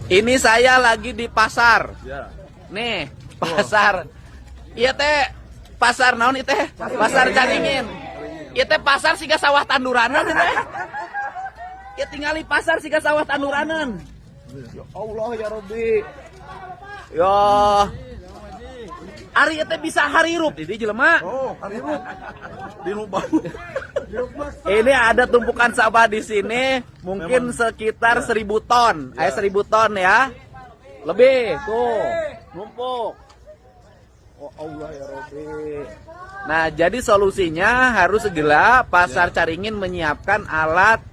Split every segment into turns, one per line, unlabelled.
Ini saya lagi di pasar.
Ya.
Nih, pasar. Ieu teh pasar naon ieu teh? Pasar Caringin. Ieu teh pasar siga sawah tanduranan ieu teh. Ieu tingali pasar siga sawah tanduranan. Ya Allah, ya Rabbi. Ya. Ari ieu teh bisa harirup di dieu jelema.
Oh, harirup. Di lubang.
Ini ada tumpukan sampah di sini mungkin sekitar 1000 ton. Ayo, 1000 ton ya. Lebih tuh, numpuk. Oh Allah, ya Rabbi. Nah, jadi solusinya harus segera Pasar Caringin menyiapkan alat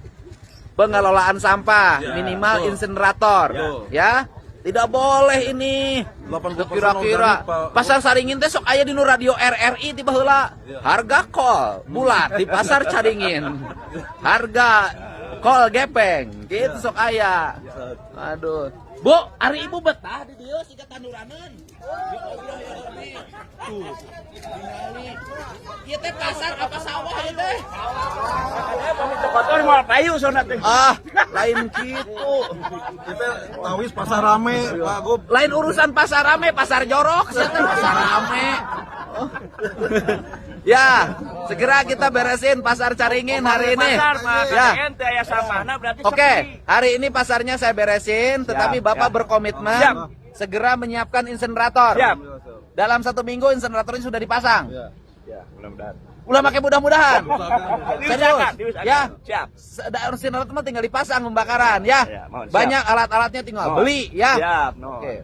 pengelolaan sampah, minimal insinerator, ya. Tidak boleh ini.
80%
Kira-kira
organik, Pak.
Pasar Caringin teh sok aya di nu radio RRI ti baheula. Harga kol bulat di Pasar Caringin. Harga kol gepeng gitu sok aya. Aduh. Bu, ari Ibu betah di dieu siga tanduraneun? Ya Allah, ya Rabbi. Tuh. Tingali. Ieu teh pasar apa sawah ieu teh?
Kotor moal payu sona teh.
Ah, lain gitu.
Kita tawis pasar rame, Pak Gub.
Lain urusan pasar rame, pasar jorok, sia teh pasar rame. Oh. Ya, segera kita beresin Pasar Caringin hari ini.
Pasar mah
Ya.
KTN teh aya sampahna berarti
Oke,
sepi.
hari ini pasarnya saya beresin, tetapi Bapak berkomitmen
Siap.
Segera menyiapkan insinerator.
Siap.
Dalam satu minggu insineratornya sudah dipasang.
Ya.
Ya, mudah-mudahan.
Ulah make mudah-mudahan. Serius.
Diusahakan, diusahakan.
Ya.
Siap.
Insinerator mah tinggal dipasang pembakaran ya.
Ya, mohon, siap.
Banyak alat-alatnya tinggal
Mohon.
beli ya.
Siap, no.
Oke.